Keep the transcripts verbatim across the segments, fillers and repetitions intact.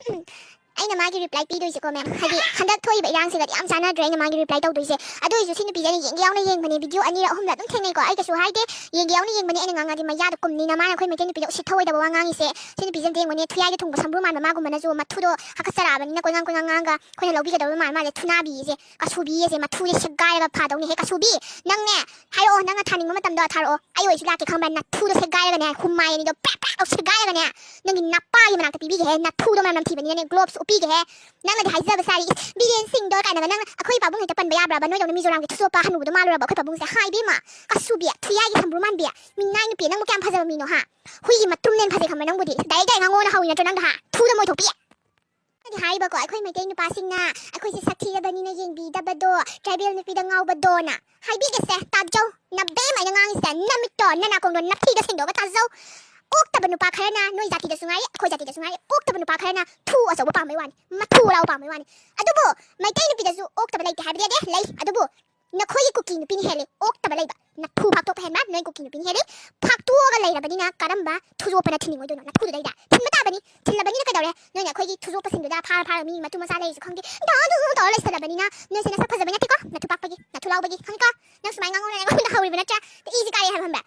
ꯑꯩꯅ ꯃꯥꯒꯤ ꯔꯤꯄ꯭ꯂꯥꯏ ꯄꯤꯗꯣꯏꯁꯦꯀꯣ ꯃꯦꯝ, ꯍꯥꯏꯗꯤ ꯍꯟꯗꯛ ꯊꯣꯛꯏꯕ ꯏꯔꯥꯡꯁꯤꯒꯗꯤ ꯌꯥꯝ ꯆꯥꯟꯅꯗ꯭ꯔꯦ ꯑꯩꯅ ꯃꯥꯒꯤ ꯔꯤꯄ꯭ꯂꯥꯏ ꯇꯧꯗꯣꯏꯁꯦ꯫ ꯑꯗꯨ ꯑꯣꯏꯔꯁꯨ ꯁꯤ ꯅꯨꯄꯤꯁꯦ ꯑꯩꯅ ꯌꯦꯡꯒꯦ ꯌꯥꯎꯅ ꯌꯦꯡꯕꯅꯦ, ꯚꯤꯗꯤꯑꯣ ꯑꯅꯤꯔꯛ ꯑꯍꯨꯝꯂꯛ ꯑꯗꯨꯝ ꯊꯦꯡꯅꯩꯀꯣ꯫ ꯑꯩ ꯀꯩꯁꯨ ꯍꯥꯏꯗꯦ, ꯌꯦꯡꯒꯦ ꯌꯥꯎꯅ ꯌꯦꯡꯕꯅꯦ꯫ ꯑꯩꯅ ꯉꯥꯡꯉꯗꯤ ꯃꯌꯥꯗ ꯀꯨꯝꯅꯤ꯫ ꯅꯃꯥꯅ ꯑꯩꯈꯣꯏ ꯃꯩꯇꯩ ꯅꯨꯄꯤꯗ ꯎꯁꯤꯠ ꯊꯑꯣꯏꯗꯕ ꯋꯥ ꯉꯥꯡꯉꯤꯁꯦ꯫ ꯁꯤ ꯅꯨꯄꯤꯁꯦ ꯑꯝꯇ ꯌꯦꯡꯉꯨꯅꯦ, ꯊꯨꯌꯥꯏꯗ ꯊꯨꯡꯕ ꯁꯝꯕ꯭ꯔꯨ ꯃꯥꯟꯕ ꯃꯥꯒꯨꯝꯕꯅꯁꯨ ꯃꯊꯨꯗꯣ ꯍꯥꯀꯠꯆꯔꯛꯑꯕꯅꯤꯅ ꯀꯣꯏꯉꯥꯡ ꯀꯣꯏꯉꯥꯡ ꯉꯥꯡꯉꯒ ꯑꯩꯈꯣꯏꯅ ꯂꯧꯕꯤꯒꯗꯕ ꯃꯥꯟ ꯃꯥꯜꯂꯦ꯫ ꯊꯨꯅꯥꯕꯤꯁꯦ, ꯀꯁꯨꯕꯤꯁꯦ, ꯃꯊꯨꯁꯦ ꯁꯦꯒꯥꯏꯔꯒ ꯐꯥꯗꯧꯅꯦꯍꯦ꯫ ꯀꯁꯨꯕꯤ, ꯅꯪꯅꯦ, ꯍꯥꯏꯔꯛꯑꯣ, ꯅꯪꯅ ꯊꯥꯅꯤꯡꯕ ꯃꯇꯝꯗꯣ ꯊꯥꯔꯛꯑꯣ, ꯑꯩ ꯑꯣꯏꯁꯨ ꯂꯥꯛꯀꯦ ꯈꯪꯕ꯭? ꯅꯊꯨꯗꯣ ꯁꯦꯒꯥꯏꯔꯒꯅꯦ, ꯍꯨꯃꯥꯏ ꯑꯅꯤꯗꯣ ꯄ꯭ꯔꯦꯛ ꯄ꯭ꯔꯦꯛ ꯂꯥꯎ ꯁꯦꯒꯥꯏꯔꯒꯅꯦ, ꯅꯪꯒꯤ ꯅꯄꯥꯒꯤ ꯃꯅꯥꯛꯇ ꯄꯤꯕꯤꯒꯦꯍꯦ꯫ ꯅꯊꯨꯗꯣ ꯃꯅꯝ ꯅꯝꯊꯤꯕꯅꯤꯅꯅꯦ, ꯒ꯭ꯂꯣꯞꯁ ꯎꯞꯄꯤꯒꯦꯍꯦ꯫ ꯅꯪꯅꯗꯤ ꯍꯥꯏꯖꯕ ꯁꯥꯔꯤ, ꯏꯁ, ꯕꯤꯔꯦꯟ ꯁꯤꯡꯗꯣ ꯀꯥꯏꯅꯒ ꯅꯪ ꯑꯩꯈꯣꯏ ꯄꯥꯕꯨꯡ ꯍꯦꯛꯇ ꯄꯟꯕ ꯌꯥꯕ꯭ꯔꯕ? ꯅꯣꯏꯗꯧꯅ ꯃꯤꯖꯣꯔꯥꯝꯒꯤ ꯊꯨꯁꯣꯞꯄ ꯍꯅꯨꯕꯗꯣ ꯃꯥꯜꯂꯨꯔꯕ ꯑꯩꯈꯣꯏ ꯄꯥꯕꯨꯡꯁꯦ? ꯍꯥꯏ ꯏꯕꯦꯝꯃ, ꯀꯁꯨꯕꯤ, ꯊꯨꯌꯥꯏꯒꯤ ꯁꯝꯕ꯭ꯔꯨ ꯃꯥꯟꯕꯤ, ꯃꯤꯅꯥꯏ ꯅꯨꯄꯤ, ꯅꯪꯕꯨ ꯀꯌꯥꯝ ꯐꯖꯕ ꯃꯤꯅꯣ ꯍꯥ? ꯍꯨꯏꯒꯤ ꯃꯇꯨꯝꯅ ꯍꯦꯟꯅ ꯐꯖꯩ ꯈꯪꯕ꯭ꯔꯥ ꯅꯪꯕꯨꯗꯤ? ꯗꯥꯏꯔꯦꯛ ꯗꯥꯏꯔꯦꯛ ꯉꯥꯡꯉꯣꯅ ꯍꯧꯏ ꯅꯠꯇ꯭ꯔꯣ ꯅꯪꯗꯣ ꯍꯥ? ꯊꯨꯗ ꯃꯣꯏ ꯊꯣꯛꯄꯤ꯫ ꯅꯪꯗꯤ ꯍꯥꯏꯕꯀꯣ, ꯑꯩꯈꯣꯏ ꯃꯩꯇꯩ ꯅꯨꯄꯥꯁꯤꯡꯅ ꯑꯩꯈꯣꯏꯁꯦ ꯁꯛ ꯊꯤꯔꯕꯅꯤꯅ ꯌꯦꯡꯕꯤꯗꯕꯗꯣ, ꯇ꯭ꯔꯥꯏꯕꯦꯜ ꯅꯨꯄꯤꯗ ꯉꯥꯎꯕꯗꯣꯅ꯫ ꯍꯥꯏꯕꯤꯒꯦꯁꯦ, ꯇꯥꯖꯧ, ꯅꯕꯦꯝꯃ ꯑꯩꯅ ꯉꯥꯡꯉꯤꯁꯦ, ꯅꯃꯤꯠꯇꯣ, ꯅꯅꯥꯀꯣꯡꯗꯣ, ꯅꯐꯤꯗ ꯁꯦꯡꯗꯣꯛꯑꯒ ꯇꯥꯖꯧ꯫ ꯑꯣꯛꯇꯕ ꯅꯨꯄꯥ ꯈꯔꯅ, ꯅꯣꯏ ꯖꯥꯇꯤꯗꯁꯨ ꯉꯥꯏꯔꯦ, ꯑꯩꯈꯣꯏ ꯖꯥꯇꯤꯗꯁꯨ ꯉꯥꯏꯔꯦ, ꯑꯣꯛꯇꯕ ꯅꯨꯄꯥ ꯈꯔꯅ ꯊꯨ ꯑꯆꯧꯕ ꯄꯥꯝꯕꯩ ꯋꯥꯅꯤ, ꯃꯊꯨ ꯃꯔꯥꯎ ꯄꯥꯝꯕꯩ ꯋꯥꯅꯤ꯫ ꯑꯗꯨꯕꯨ ꯃꯩꯇꯩ ꯅꯨꯄꯤꯗꯁꯨ ꯑꯣꯛꯇꯕ ꯂꯩꯇꯦ ꯍꯥꯏꯕꯗꯤ ꯌꯥꯗꯦ, ꯂꯩ꯫ ꯑꯗꯨꯕꯨ ꯅꯈꯣꯏꯒꯤ ꯀꯨꯀꯤ ꯅꯨꯄꯤꯅ ꯍꯦꯜꯂꯤ ꯑꯣꯛꯇꯕ ꯂꯩꯕ꯫ ꯅꯊꯨ ꯐꯥꯛꯇꯣꯛꯄ ꯍꯦꯟꯕ ꯅꯣꯏ ꯀꯨꯀꯤ ꯅꯨꯄꯤꯅ ꯍꯦꯜꯂꯤ꯫ ꯐꯥꯛꯇꯣꯛꯑꯒ ꯂꯩꯔꯕꯅꯤꯅ ꯀꯔꯝꯕ ꯊꯨꯖꯣꯞꯄꯅ ꯊꯤꯟꯅꯤꯡꯉꯣꯏꯗꯣꯏꯅꯣ? ꯅꯊꯨꯗꯨꯗꯩꯗ ꯊꯤꯟꯕ ꯇꯥꯕꯅꯤ꯫ ꯊꯤꯜꯂꯕꯅꯤꯅ ꯀꯩꯗꯧꯔꯦ? ꯅꯣꯏꯅ ꯑꯩꯈꯣꯏꯒꯤ ꯊꯨꯖꯣꯞꯄꯁꯤꯡꯗꯨꯗ ꯐꯥꯔ ꯐꯥꯔ ꯃꯤ ꯃꯇꯨ ꯃꯆꯥ ꯂꯩꯔꯤꯁꯨ ꯈꯪꯗꯦ, ꯗꯥ ꯗꯨ ꯗꯨ ꯇꯧꯔ ꯂꯩꯁꯜꯂꯕꯅꯤꯅ ꯅꯣꯏꯁꯦ ꯅꯁꯛ ꯐꯖꯕ ꯅꯠꯇꯦꯀꯣ, ꯅꯊꯨ ꯄꯥꯛꯄꯒꯤ, ꯅꯊꯨ ꯂꯥꯎꯕꯒꯤ, ꯈꯪꯉꯤꯀꯣ? ꯅꯪ ꯁꯨꯃꯥꯏꯅ ꯉꯥꯡꯉꯧꯅ ꯑꯩꯉꯣꯟꯗ ꯍꯧꯔꯤꯕ ꯅꯠꯇ꯭ꯔꯥ? ꯏꯁꯦ ꯀꯥꯔꯦ ꯍꯥꯏꯕ ꯈꯪꯕ꯭ꯔꯥ?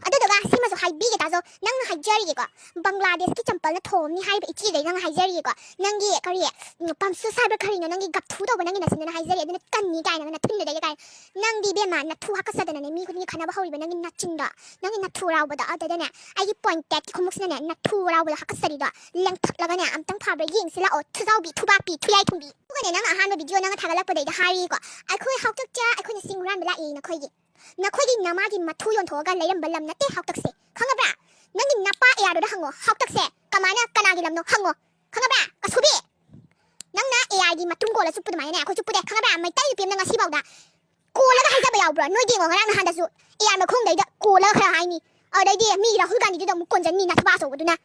ꯑꯗꯨꯗꯨꯒ ꯁꯤꯃꯁꯨ ꯍꯥꯏꯕꯤꯒꯦ ꯇꯥꯖꯧ, ꯅꯪꯅ ꯍꯥꯏꯖꯔꯤꯒꯦꯀꯣ, ꯕꯪꯒ꯭ꯂꯥꯗꯦꯁꯀꯤ ꯆꯝꯄꯜꯅ ꯊꯣꯝꯅꯤ ꯍꯥꯏꯔꯤꯕ ꯏꯆꯦꯗꯩ ꯅꯪꯅ ꯍꯥꯏꯖꯔꯤꯒꯦꯀꯣ, ꯅꯪꯒꯤ ꯀꯔꯤ, ꯎꯝ, ꯄꯝꯁꯨꯁ ꯍꯥꯏꯕ꯭ꯔꯥ ꯀꯔꯤꯅꯣ, ꯅꯪꯒꯤ ꯒꯞꯊꯨ ꯇꯧꯕ ꯅꯪꯒꯤ ꯅꯆꯤꯟꯗꯨꯅ ꯍꯥꯏꯖꯔꯤ, ꯑꯗꯨꯅ ꯀꯟꯅꯤ ꯀꯥꯏꯅꯒ ꯅꯊꯨꯟꯗꯨꯗꯩꯗ ꯀꯥꯏꯅ꯫ ꯅꯪꯗꯤ ꯏꯕꯦꯝꯃ, ꯅꯊꯨ ꯍꯥꯀꯠꯆꯗꯅꯅꯦ ꯃꯤ ꯈꯨꯗꯤꯡꯒꯤ ꯈꯠꯅꯕ ꯍꯧꯔꯤꯕ ꯅꯪꯒꯤ ꯅꯆꯤꯟꯗꯣ, ꯅꯪꯒꯤ ꯅꯊꯨ ꯔꯥꯎꯕꯗꯣ, ꯑꯗꯨꯗꯅꯦ ꯑꯩꯒꯤ ꯄꯣꯏꯟꯇꯦꯠꯀꯤ ꯈꯣꯡꯎꯞꯁꯤꯅꯅꯦ ꯅꯊꯨ ꯔꯥꯎꯕꯗꯣ ꯍꯥꯀꯠꯆꯔꯤꯗꯣ ꯂꯦꯡꯊꯠꯂꯒꯅꯦ ꯑꯝꯇꯪ ꯐꯥꯕ꯭ꯔꯥ ꯌꯦꯡꯁꯤ ꯂꯥꯛꯑꯣ, ꯊꯨꯖꯥꯎꯕꯤ, ꯊꯨꯕꯥꯛꯄꯤ, ꯊꯨꯌꯥꯏ ꯊꯨꯝꯕꯤ꯫ ꯑꯗꯨꯒꯅꯦ ꯅꯪ ꯑꯍꯥꯟꯕ ꯚꯤꯗꯤꯑꯣ ꯅꯪꯅ ꯊꯥꯒꯠꯂꯛꯄꯗꯩꯗ ꯍꯥꯏꯔꯤꯀꯣ, ꯑꯩꯈꯣꯏ ꯍꯥꯎꯇꯛꯆꯥ, ꯑꯩꯈꯣꯏꯅ ꯆꯤꯡ ꯍꯨꯔꯥꯟꯕ ꯂꯥꯛꯏ ꯅꯈꯣꯏꯒꯤ꯫ ꯅꯈꯣꯏꯒꯤ ꯅꯃꯥꯒꯤ ꯃꯊꯨ ꯌꯣꯟꯊꯣꯛꯑꯒ ꯂꯩꯔꯝꯕ ꯂꯝ ꯅꯠꯇꯦ ꯍꯥꯎꯇꯛꯁꯦ, ꯈꯪꯉꯕ꯭ꯔꯥ? ꯅꯪꯒꯤ ꯅꯄꯥ ꯑꯦꯌꯥꯔꯗꯨꯗ ꯍꯪꯉꯣ, ꯍꯥꯎꯇꯛꯁꯦ ꯀꯃꯥꯏꯅ, ꯀꯅꯥꯒꯤ ꯂꯝꯅꯣ ꯍꯪꯉꯣ, ꯈꯪꯉꯕ꯭ꯔꯥ? ꯀꯁꯨꯕꯤ, ꯅꯪꯅ ꯑꯦꯌꯥꯔꯒꯤ ꯃꯇꯨꯡ ꯀꯣꯜꯂ ꯆꯨꯞꯄ ꯑꯗꯨꯃꯥꯏꯅꯅꯦ ꯑꯩꯈꯣꯏ ꯆꯨꯞꯄꯨꯗꯦ, ꯈꯪꯉꯕ꯭ꯔꯥ? ꯃꯩꯇꯩ ꯅꯨꯄꯤ ꯑꯃꯅ ꯉꯁꯤꯐꯥꯎꯗ ꯀꯣꯜꯂꯒ ꯍꯥꯏꯖꯕ ꯌꯥꯎꯕ꯭ꯔꯣ? ꯅꯣꯏꯗꯤ ꯌꯦꯡꯉꯣ, ꯉꯔꯥꯡ ꯅꯍꯥꯟꯗꯁꯨ ꯑꯦꯌꯥꯔ ꯃꯈꯣꯡꯗꯩꯗ ꯀꯣꯜꯂꯒ ꯈꯔ ꯍꯥꯏꯅꯤ, ꯑꯗꯩꯗꯤ ꯃꯤ ꯔꯥꯍꯨꯜ ꯒꯥꯟꯙꯤꯗꯨꯗ ꯑꯃꯨꯛ ꯀꯣꯟꯖꯟꯅꯤ ꯅꯊꯨꯕꯥꯛ ꯑꯆꯧꯕꯗꯨꯅ꯫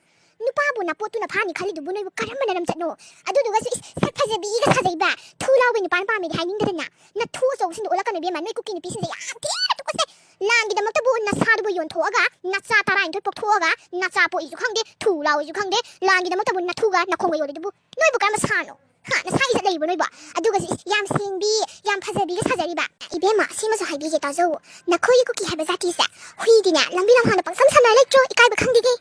ꯅꯨꯄꯥꯕꯨ ꯅꯄꯣꯠꯇꯨꯅ ꯐꯥꯅꯤ ꯈꯜꯂꯤꯗꯨꯕꯨ ꯅꯣꯏꯕꯨ ꯀꯔꯝꯕ ꯅꯔꯝꯆꯠꯅꯣ? ꯑꯗꯨꯗꯨꯒꯁꯨ ꯏꯁ, ꯁꯛ ꯐꯖꯕꯤꯒ ꯁꯥꯖꯩꯕ, ꯊꯨ ꯂꯥꯎꯕꯩ ꯅꯨꯄꯥꯅ ꯄꯥꯝꯃꯦꯗꯤ ꯍꯥꯏꯅꯤꯡꯗꯗꯅ, ꯅꯊꯨ ꯑꯆꯧꯕꯁꯤꯡꯗꯣ ꯑꯣꯜꯂꯛꯀꯅꯨ ꯏꯕꯦꯝꯃ, ꯅꯣꯏ ꯀꯨꯀꯤ ꯅꯨꯄꯤꯁꯤꯡꯁꯦ ꯌꯥꯝ ꯊꯤꯅ ꯇꯨꯀꯠꯆꯩ꯫ ꯂꯥꯟꯒꯤꯗꯃꯛꯇꯕꯨ ꯅꯁꯥꯗꯨꯕꯨ ꯌꯣꯟꯊꯣꯛꯑꯒ, ꯅꯆꯥ ꯇꯔꯥꯅꯤꯊꯣꯏ ꯄꯣꯛꯊꯣꯛꯑꯒ, ꯅꯆꯥ ꯄꯣꯛꯏꯁꯨ ꯈꯪꯗꯦ, ꯊꯨ ꯂꯥꯎꯏꯁꯨ ꯈꯪꯗꯦ, ꯂꯥꯟꯒꯤꯗꯃꯛꯇꯕꯨ ꯅꯊꯨꯒ ꯅꯈꯣꯡꯒ ꯌꯣꯜꯂꯤꯗꯨꯕꯨ ꯅꯣꯏꯕꯨ ꯀꯔꯝꯕ ꯁꯥꯅꯣ? ꯍꯥ? ꯅꯁꯥ ꯏꯖꯠ ꯂꯩꯕ꯭ꯔꯣ ꯅꯣꯏꯕꯣ? ꯑꯗꯨꯒ ꯁꯤ ꯌꯥꯝ ꯁꯦꯡꯕꯤ, ꯌꯥꯝ ꯐꯖꯕꯤꯒ ꯁꯥꯖꯔꯤꯕ꯫ ꯏꯕꯦꯝꯃ, ꯁꯤꯃꯁꯨ ꯍꯥꯏꯕꯤꯒꯦ ꯇꯥꯖꯧ꯫ ꯅꯈꯣꯏꯒꯤ ꯀꯨꯀꯤ ꯍꯥꯏꯕ ꯖꯥꯇꯤꯁꯦ ꯍꯨꯏꯗꯤꯅꯦ ꯂꯝꯕꯤ ꯂꯝꯍꯥꯡꯗ ꯄꯪꯁꯝ ꯁꯝꯅꯔ ꯂꯩꯇ꯭ꯔꯣ? ꯏꯀꯥꯏꯕ ꯈꯪꯗꯦꯒꯦ꯫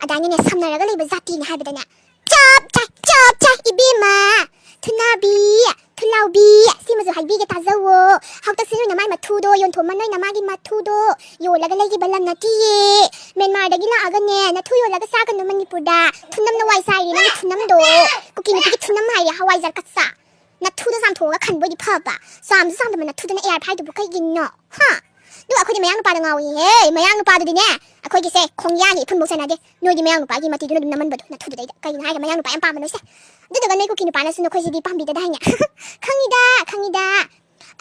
ꯑꯗꯥꯏꯅꯅꯦ ꯁꯝꯅꯔꯒ ꯂꯩꯕ ꯖꯥꯇꯤꯅꯦ ꯍꯥꯏꯕꯗꯅꯦ꯫ ꯆꯞ ꯆꯥꯏ, ꯆꯞ ꯆꯥꯏ, ꯏꯕꯦꯝꯃ꯫ ꯊꯨꯅꯥꯕꯤ, ꯊꯨꯂꯥꯎꯕꯤ, ꯁꯤꯃꯁꯨ ꯍꯥꯏꯕꯤꯒꯦ ꯇꯥꯖꯧꯋꯣ꯫ ꯍꯥꯎꯇꯛꯁꯦ ꯅꯣꯏꯅ ꯃꯥꯏ ꯃꯊꯨꯗꯣ ꯌꯣꯟꯊꯣꯛꯑꯝꯃ ꯅꯣꯏꯅ ꯃꯥꯒꯤ ꯃꯊꯨꯗꯣ ꯌꯣꯜꯂꯒ ꯂꯩꯈꯤꯕ ꯂꯝ ꯅꯠꯇꯤꯌꯦ꯫ ꯃ꯭ꯌꯥꯟꯃꯥꯔꯗꯒꯤ ꯂꯥꯛꯑꯒꯅꯦ, ꯅꯊꯨ ꯌꯣꯜꯂꯒ ꯆꯥꯒꯅꯨ ꯃꯅꯤꯄꯨꯔꯗ꯫ ꯊꯨꯅꯝꯅ ꯋꯥꯏ ꯆꯥꯏꯔꯦ ꯅꯪꯒꯤ ꯊꯨꯅꯝꯗꯣ꯫ ꯀꯨꯀꯤ ꯅꯨꯄꯤꯒꯤ ꯊꯨꯅꯝ ꯍꯥꯏꯔꯦ, ꯍꯋꯥꯏꯖꯥꯔ ꯀꯆꯥ꯫ ꯅꯊꯨꯗꯣ ꯆꯥꯝꯊꯣꯛꯑꯒ ꯈꯟꯕ ꯑꯣꯏꯗꯤ ꯐꯕ꯫ ꯆꯥꯝꯁꯨ ꯆꯥꯝꯗꯕ ꯅꯊꯨꯗꯨꯅ ꯑꯦꯌꯥꯔ ꯐꯥꯏꯗꯨꯕꯨ ꯀꯩꯒꯤꯅꯣ? ꯍꯥ? ꯑꯗꯨꯒ ꯑꯩꯈꯣꯏꯗꯤ ꯃꯌꯥꯡ ꯅꯨꯄꯥꯗ ꯉꯥꯎꯏꯍꯦ꯫ ꯃꯌꯥꯡ ꯅꯨꯄꯥꯗꯨꯗꯤꯅꯦ, ꯑꯩꯈꯣꯏꯒꯤꯁꯦ ꯈꯣꯡꯌꯥꯒꯤ ꯏꯐꯨꯟꯐꯧ ꯆꯥꯟꯅꯗꯦ꯫ ꯅꯣꯏꯗꯤ ꯃꯌꯥꯡ ꯅꯨꯄꯥꯒꯤ ꯃꯇꯤꯗꯨꯅ ꯑꯗꯨꯝ ꯅꯝꯃꯟꯕꯗꯣ ꯅꯊꯨꯗꯨꯗꯩꯗ꯫ ꯀꯩꯒꯤꯅꯣ ꯍꯥꯏꯔꯒ ꯃꯌꯥꯡ ꯅꯨꯄꯥ ꯌꯥꯝ ꯄꯥꯝꯕ ꯅꯣꯏꯁꯦ꯫ ꯑꯗꯨꯗꯨꯒ ꯅꯣꯏ ꯀꯨꯀꯤ ꯅꯨꯄꯥꯅꯁꯨ ꯅꯈꯣꯏꯁꯤꯗꯤ ꯄꯥꯝꯕꯤꯗꯗꯥꯏꯅꯦ? ꯈꯪꯉꯤꯗ, ꯈꯪꯉꯤꯗ꯫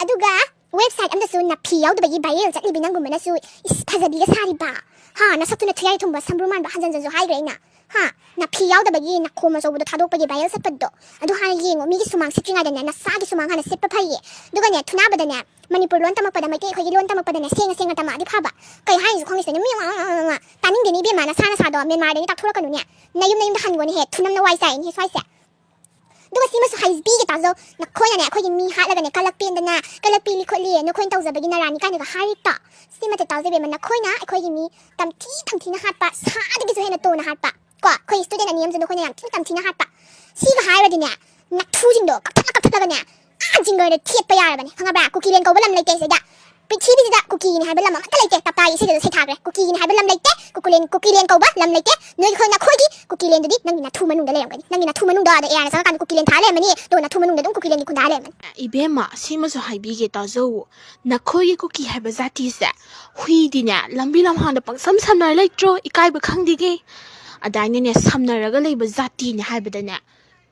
ꯑꯗꯨꯒ ꯋꯦꯕꯁꯥꯏꯠ ꯑꯃꯗꯁꯨ ꯅꯐꯤ ꯌꯥꯎꯗꯕꯒꯤ ꯚꯥꯏꯔꯦꯜ ꯆꯠꯂꯤꯕꯤ ꯅꯪꯒꯨꯝꯕꯅꯁꯨ ꯏꯁ ꯐꯖꯕꯤꯒ ꯁꯥꯔꯤꯕ꯫ ꯍꯥ, ꯅꯁꯛꯇꯨꯅ ꯊꯨꯌꯥꯏ ꯊꯨꯝꯕ ꯁꯝꯕ꯭ꯔꯨ ꯃꯥꯟꯕ, ꯍꯟꯖꯟꯖꯟꯁꯨ ꯍꯥꯏꯈ꯭ꯔꯦ ꯑꯩꯅ꯫ ꯍꯥ, ꯅꯐꯤ ꯌꯥꯎꯗꯕꯒꯤ ꯅꯈꯣꯝ ꯑꯆꯧꯕꯗꯣ ꯊꯥꯗꯣꯛꯄꯒꯤ ꯚꯥꯏꯔꯦꯜ ꯆꯠꯄꯗꯣ꯫ ꯑꯗꯨ ꯍꯥꯟꯅ ꯌꯦꯡꯉꯣ, ꯃꯤꯒꯤ ꯁꯨꯃꯥꯡ ꯁꯤꯠꯇ꯭ꯔꯤꯉꯩꯗꯅꯦ ꯅꯁꯥꯒꯤ ꯁꯨꯃꯥꯡ ꯍꯥꯟꯅ ꯁꯤꯠꯄ ꯐꯩꯌꯦ꯫ ꯑꯗꯨꯒꯅꯦ, ꯊꯨꯅꯥꯕꯗꯅꯦ, ꯃꯅꯤꯄꯨꯔ ꯂꯣꯟ ꯇꯝꯃꯛꯄꯗ, ꯃꯩꯇꯩ ꯑꯩꯈꯣꯏꯒꯤ ꯂꯣꯟ ꯇꯝꯃꯛꯄꯗꯅꯦ ꯁꯦꯡꯅ ꯁꯦꯡꯅ ꯇꯝꯃꯛꯑꯗꯤ ꯐꯕ꯫ ꯀꯩ ꯍꯥꯏꯅꯣꯁꯨ ꯈꯪꯗꯦ ꯁꯤꯗꯅꯦ꯫ ꯃꯤ ꯋꯥ, ꯋꯥ, ꯋꯥ, ꯋꯥ꯫ ꯇꯥꯅꯤꯡꯗꯦꯅꯦ ꯏꯕꯦꯝꯃ, ꯅꯁꯥ ꯅꯁꯥꯗꯣ ꯃ꯭ꯌꯥꯟꯃꯥꯔꯗꯒꯤ ꯇꯥꯛꯊꯣꯔꯛꯀꯅꯨꯅꯦ꯫ ꯅꯌꯨꯝ ꯅꯌꯨꯝꯗ ꯍꯟꯒꯣꯅꯦꯍꯦ, ꯊꯨꯅꯝꯅ ꯋꯥꯏ ꯆꯥꯏꯅꯦꯍꯦ ꯁ꯭ꯋꯥꯏꯁꯦ꯫ ꯑꯗꯨꯒ ꯁꯤꯃꯁꯨ ꯍꯥꯏꯕꯤꯒꯦ ꯇꯥꯖꯧ, ꯅꯈꯣꯏꯅꯅꯦ ꯑꯩꯈꯣꯏꯒꯤ ꯃꯤ ꯍꯥꯠꯂꯒꯅꯦ ꯀꯂꯛ ꯄꯦꯟꯗꯅ, ꯀꯂꯛ ꯄꯦꯜꯂꯤ ꯈꯣꯠꯂꯤ, ꯅꯈꯣꯏꯅ ꯇꯧꯖꯕꯒꯤ ꯅꯔꯥꯅꯤ ꯀꯥꯏꯅꯒ ꯍꯥꯏꯔꯤꯗꯣ꯫ ꯁꯤꯃꯇ ꯇꯥꯖꯧ ꯏꯕꯦꯝꯃ, ꯅꯈꯣꯏꯅ ꯑꯩꯈꯣꯏꯒꯤ ꯃꯤ ꯇꯝꯊꯤ ꯇꯝꯊꯤꯅ ꯍꯥꯠꯄ, ꯁꯥꯗꯒꯤꯁꯨ ꯍꯦꯟꯅ ꯇꯣꯟꯅ ꯍꯥꯠꯄ꯫ ꯀꯣ, ꯑꯩꯈꯣꯏ ꯁ꯭ꯇꯨꯗꯦꯟ ꯑꯅꯤ ꯑꯃꯁꯨ ꯅꯈꯣꯏꯅ ꯌꯥꯝ ꯊꯤꯅ ꯇꯝꯊꯤꯅ ꯍꯥꯠꯄ꯫ ꯁꯤꯒ ꯍꯥꯏꯔꯗꯤꯅꯦ, ꯅꯊꯨꯁꯤꯡꯗꯣ ꯀꯛꯊꯠꯂ ꯀꯛꯊꯠꯂꯒꯅꯦ, ꯑꯥ ꯖꯤꯡꯒꯔꯗ ꯊꯦꯠꯄ ꯌꯥꯔꯕꯅꯦ, ꯈꯪꯉꯕ꯭ꯔꯥ? ꯀꯨꯀꯤꯂꯦꯟ ꯀꯧꯕ ꯂꯝ ꯂꯩꯇꯦ ꯁꯤꯗ꯫ ꯄ꯭ꯔꯤꯊꯤꯕꯤꯁꯤꯗ ꯀꯨꯀꯤꯅꯤ ꯍꯥꯏꯕ ꯂꯝ ꯑꯃꯠꯇ ꯂꯩꯇꯦ꯫ ꯇꯞꯇꯥꯒꯤ ꯏꯁꯩꯗꯨꯗ ꯁꯩꯊꯥꯈ꯭ꯔꯦ, "ꯀꯨꯀꯤꯅꯤ ꯍꯥꯏꯕ ꯂꯝ ꯂꯩꯇꯦ, ꯀꯨꯀꯨꯂꯦꯟ, ꯀꯨꯀꯤꯂꯦꯟ ꯀꯧꯕ ꯂꯝ ꯂꯩꯇꯦ꯫ ꯅꯣꯏ, ꯑꯩꯈꯣꯏ, ꯅꯈꯣꯏꯒꯤ ꯀꯨꯀꯤꯂꯦꯟꯗꯨꯗꯤ ꯅꯪꯒꯤ ꯅꯊꯨ ꯃꯅꯨꯡꯗ ꯂꯩꯔꯝꯒꯅꯤ꯫ ꯅꯪꯒꯤ ꯅꯊꯨ ꯃꯅꯨꯡꯗ ꯑꯗ ꯑꯦꯌꯥꯔꯅ ꯆꯪꯉꯀꯥꯟꯗ ꯀꯨꯀꯤꯂꯦꯟ ꯊꯥ ꯂꯩꯔꯝꯃꯅꯤ, ꯑꯗꯨꯒ ꯅꯊꯨ ꯃꯅꯨꯡꯗ ꯑꯗꯨꯝ ꯀꯨꯀꯤꯂꯦꯟꯒꯤ ꯈꯨꯟꯗꯥ ꯂꯩꯔꯝꯃꯅꯤ꯫" ꯏꯕꯦꯝꯃ, ꯁꯤꯃꯁꯨ ꯍꯥꯏꯕꯤꯒꯦ ꯇꯥꯖꯧ꯫ ꯅꯈꯣꯏꯒꯤ ꯀꯨꯀꯤ ꯍꯥꯏꯕ ꯖꯥꯇꯤꯁꯦ ꯍꯨꯏꯗꯤꯅꯦ ꯂꯝꯕꯤ ꯂꯝꯍꯥꯡꯗ ꯄꯪꯁꯝ ꯁꯝꯅꯔ ꯂꯩꯇ꯭ꯔꯣ? ꯏꯀꯥꯏꯕ ꯈꯪꯗꯦꯒꯦ꯫ ꯑꯗꯥꯏꯅꯅꯦ ꯁꯝꯅꯔꯒ ꯂꯩꯕ ꯖꯥꯇꯤꯅꯦ ꯍꯥꯏꯕꯗꯅꯦ,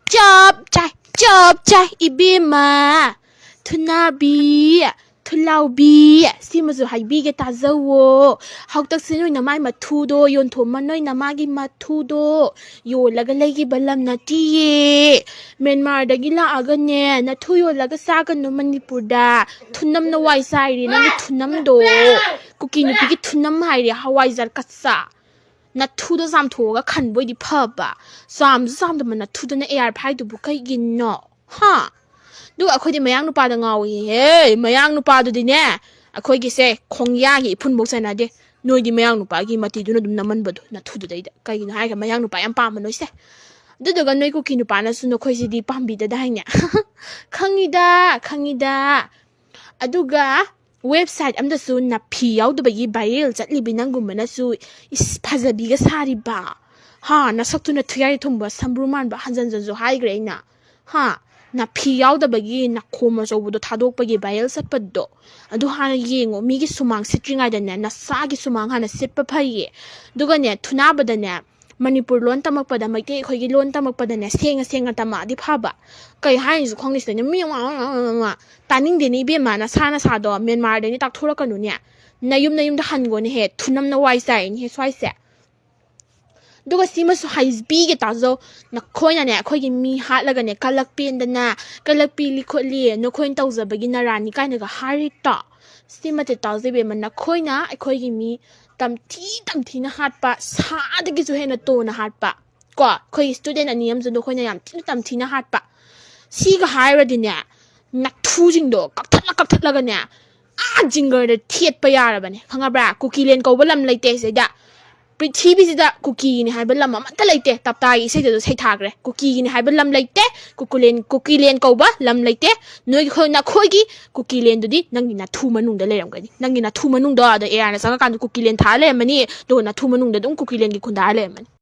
ꯆꯞ ꯆꯥꯏ, ꯆꯞ ꯆꯥꯏ, ꯏꯕꯦꯝꯃ꯫ ꯊꯨꯅꯥꯕꯤ, ꯊꯨꯂꯥꯎꯕꯤ, ꯁꯤꯃꯁꯨ ꯍꯥꯏꯕꯤꯒꯦ ꯇꯥꯖꯧꯋꯣ꯫ ꯍꯥꯎꯇꯛꯁꯦ ꯅꯣꯏꯅ ꯃꯥꯏ ꯃꯊꯨꯗꯣ ꯌꯣꯟꯊꯣꯛꯑꯝꯃ ꯅꯣꯏꯅ ꯃꯥꯒꯤ ꯃꯊꯨꯗꯣ ꯌꯣꯜꯂꯒ ꯂꯩꯈꯤꯕ ꯂꯝ ꯅꯠꯇꯤꯌꯦ꯫ ꯃ꯭ꯌꯥꯟꯃꯥꯔꯗꯒꯤ ꯂꯥꯛꯑꯒꯅꯦ, ꯅꯊꯨ ꯌꯣꯜꯂꯒ ꯆꯥꯒꯅꯨ ꯃꯅꯤꯄꯨꯔꯗ꯫ ꯊꯨꯅꯝꯅ ꯋꯥꯏ ꯆꯥꯏꯔꯦ ꯅꯪꯒꯤ ꯊꯨꯅꯝꯗꯣ꯫ ꯀꯨꯀꯤ ꯅꯨꯄꯤꯒꯤ ꯊꯨꯅꯝ ꯍꯥꯏꯔꯦ, ꯍꯋꯥꯏꯖꯥꯔ ꯀꯆꯥ꯫ ꯅꯊꯨꯗꯣ ꯆꯥꯝꯊꯣꯛꯑꯒ ꯈꯟꯕ ꯑꯣꯏꯗꯤ ꯐꯕ꯫ ꯆꯥꯝꯁꯨ ꯆꯥꯝꯗꯕ ꯅꯊꯨꯗꯅ ꯑꯦ ꯑꯥꯔ ꯐꯥꯏꯗꯨꯕꯨ ꯀꯩꯒꯤꯅꯣ? ꯍꯥ? ꯑꯗꯨꯒ ꯑꯩꯈꯣꯏꯗꯤ ꯃꯌꯥꯡ ꯅꯨꯄꯥꯗ ꯉꯥꯎꯏꯍꯦ꯫ ꯃꯌꯥꯡ ꯅꯨꯄꯥꯗꯨꯗꯤꯅꯦ, ꯑꯩꯈꯣꯏꯒꯤꯁꯦ ꯈꯣꯡꯌꯥꯒꯤ ꯏꯐꯨꯟꯐꯧ ꯆꯥꯟꯅꯗꯦ꯫ ꯅꯣꯏꯗꯤ ꯃꯌꯥꯡ ꯅꯨꯄꯥꯒꯤ ꯃꯇꯤꯗꯨꯅ ꯑꯗꯨꯝ ꯅꯝꯃꯟꯕꯗꯣ ꯅꯊꯨꯗꯨꯗꯩꯗ꯫ ꯀꯩꯒꯤꯅꯣ ꯍꯥꯏꯔꯒ ꯃꯌꯥꯡ ꯅꯨꯄꯥ ꯌꯥꯝ ꯄꯥꯝꯕ ꯅꯣꯏꯁꯦ꯫ ꯑꯗꯨꯗꯨꯒ ꯅꯣꯏ ꯀꯨꯀꯤ ꯅꯨꯄꯥꯅꯁꯨ ꯅꯈꯣꯏꯁꯤꯗꯤ ꯄꯥꯝꯕꯤꯗꯗꯥꯏꯅꯦ? ꯈꯪꯉꯤꯗ, ꯈꯪꯉꯤꯗ꯫ ꯑꯗꯨꯒ website ꯑꯝꯗꯁꯨ ꯅꯥꯐꯤ ꯌꯥꯎꯗꯕꯒꯤ viral ꯆꯠꯂꯤꯕꯤ ꯅꯪꯒꯨꯝꯕꯅꯁꯨ, ꯏꯁ, ꯐꯖꯕꯤꯒ ꯁꯥꯔꯤꯕ꯫ ꯍꯥ, ꯅꯁꯛꯇꯨꯅ ꯊꯨꯌꯥꯏ ꯊꯨꯝꯕ ꯁꯝꯕ꯭ꯔꯨ ꯃꯥꯟꯕ, ꯍꯟꯖꯟ ꯍꯟꯖꯟꯁꯨ ꯍꯥꯏꯈ꯭ꯔꯦ ꯑꯩꯅ꯫ ꯍꯥ, ꯅꯥꯐꯤ ꯌꯥꯎꯗꯕꯒꯤ ꯅꯥꯈꯣꯝ ꯑꯆꯧꯕꯗꯣ ꯊꯥꯗꯣꯛꯄꯒꯤ viral ꯆꯠꯄꯗꯣ, ꯑꯗꯨ ꯍꯥꯟꯅ ꯌꯦꯡꯉꯣ꯫ ꯃꯤꯒꯤ ꯁꯨꯃꯥꯡ ꯁꯤꯠꯇ꯭ꯔꯤꯉꯩꯗꯅꯦ ꯅꯁꯥꯒꯤ ꯁꯨꯃꯥꯡ ꯍꯥꯟꯅ ꯁꯤꯠꯄ ꯐꯩꯌꯦ꯫ ꯑꯗꯨꯒꯅꯦ, ꯊꯨꯅꯥꯕꯗꯅꯦ, ꯃꯅꯤꯄꯨꯔ ꯂꯣꯟ ꯇꯝꯃꯛꯄꯗ, ꯃꯩꯇꯩ ꯑꯩꯈꯣꯏꯒꯤ ꯂꯣꯟ ꯇꯝꯃꯛꯄꯗꯅꯦ ꯁꯦꯡꯅ ꯁꯦꯡꯅ ꯇꯝꯃꯛꯑꯗꯤ ꯐꯕ꯫ ꯀꯩ ꯍꯥꯏꯅꯁꯨ ꯈꯪꯗꯦ ꯁꯤꯗꯅꯦ, ꯃꯤ ꯋꯥ ꯋꯥ ꯋꯥ ꯋꯥ ꯋꯥ꯫ ꯇꯥꯅꯤꯡꯗꯦꯅꯦ ꯏꯕꯦꯝꯃ, ꯅꯁꯥ ꯅꯁꯥꯗꯣ ꯃ꯭ꯌꯥꯟꯃꯥꯔꯗꯩꯅꯦ ꯇꯥꯛꯊꯣꯔꯛꯀꯅꯨꯅꯦ꯫ ꯅꯌꯨꯝ ꯅꯌꯨꯝꯗ ꯍꯟꯒꯣꯅꯦꯍꯦ, ꯊꯨꯅꯝꯅ ꯋꯥꯏ ꯆꯥꯏꯅꯦꯍꯦ ꯁ꯭ꯋꯥꯏꯁꯦ꯫ ꯑꯗꯨꯒ ꯁꯤꯃꯁꯨ ꯍꯥꯏꯕꯤꯒꯦ ꯇꯥꯖꯧ꯫ ꯅꯈꯣꯏꯅꯅꯦ ꯑꯩꯈꯣꯏꯒꯤ ꯃꯤ ꯍꯥꯠꯂꯒꯅꯦ ꯀꯂꯛ ꯄꯦꯟꯗꯅ, ꯀꯂꯛ ꯄꯦꯜꯂꯤ ꯈꯣꯠꯂꯤ, ꯅꯈꯣꯏꯅ ꯇꯧꯖꯕꯒꯤ ꯅꯔꯥꯅꯤ ꯀꯥꯏꯅꯒ ꯍꯥꯏꯔꯤꯗꯣ꯫ ꯁꯤꯃꯇꯤ ꯇꯥꯖꯧ ꯏꯕꯦꯝꯃ, ꯅꯈꯣꯏꯅ ꯑꯩꯈꯣꯏꯒꯤ ꯃꯤ ꯇꯝꯊꯤ ꯇꯝꯊꯤꯅ ꯍꯥꯠꯄ, ꯁꯥꯗꯒꯤꯁꯨ ꯍꯦꯟꯅ ꯇꯣꯟꯅ ꯍꯥꯠꯄ꯫ ꯀꯣ, ꯑꯩꯈꯣꯏ student ꯑꯅꯤ ꯑꯃꯁꯨ ꯅꯈꯣꯏꯅ ꯌꯥꯝ ꯊꯤꯅ ꯇꯝꯊꯤꯅ ꯍꯥꯠꯄ꯫ ꯁꯤꯒ ꯍꯥꯏꯔꯗꯤꯅꯦ, ꯅꯊꯨꯁꯤꯡꯗꯣ ꯀꯛꯊꯠꯂ ꯀꯛꯊꯠꯂꯒꯅꯦ, ꯑꯥ ꯖꯤꯡꯒꯔꯗ ꯊꯦꯠꯄ ꯌꯥꯔꯕꯅꯦ, ꯈꯪꯉꯕ꯭ꯔꯥ? ꯀꯨꯀꯤꯂꯦꯟ ꯀꯧꯕ ꯂꯝ ꯂꯩꯇꯦ ꯁꯤꯗꯩꯗ꯫ ꯄ꯭ꯔꯤꯊꯤꯕꯤꯁꯤꯗ ꯀꯨꯀꯤꯒꯤꯅꯤ ꯍꯥꯏꯕ ꯂꯝ ꯑꯃꯠꯇ ꯂꯩꯇꯦ꯫ ꯇꯞꯇꯥꯒꯤ ꯏꯁꯩꯗꯁꯨ ꯁꯩꯊꯥꯈ꯭ꯔꯦ, "ꯀꯨꯀꯤꯒꯤꯅꯤ ꯍꯥꯏꯕ ꯂꯝ ꯂꯩꯇꯦ, ꯀꯨꯀꯨꯂꯦꯟ, ꯀꯨꯀꯤꯂꯦꯟ ꯀꯧꯕ ꯂꯝ ꯂꯩꯇꯦ꯫ ꯅꯣꯏꯒꯤ, ꯅꯈꯣꯏꯒꯤ ꯀꯨꯀꯤꯂꯦꯟꯗꯨꯗꯤ ꯅꯪꯒꯤ ꯅꯊꯨ ꯃꯅꯨꯡꯗ ꯂꯩꯔꯝꯒꯅꯤ꯫ ꯅꯪꯒꯤ ꯅꯊꯨ ꯃꯅꯨꯡꯗꯣ ꯑꯗ ꯑꯦ ꯑꯥꯔꯅ ꯆꯪꯉꯀꯥꯟꯗ ꯀꯨꯀꯤꯂꯦꯟ ꯊꯥꯔ ꯂꯩꯔꯝꯃꯅꯤ, ꯑꯗꯨꯒ ꯅꯊꯨ ꯃꯅꯨꯡꯗ ꯑꯗꯨꯝ ꯀꯨꯀꯤꯂꯦꯟꯒꯤ ꯈꯨꯟꯗꯥꯔ ꯂꯩꯔꯝꯃꯅꯤ"꯫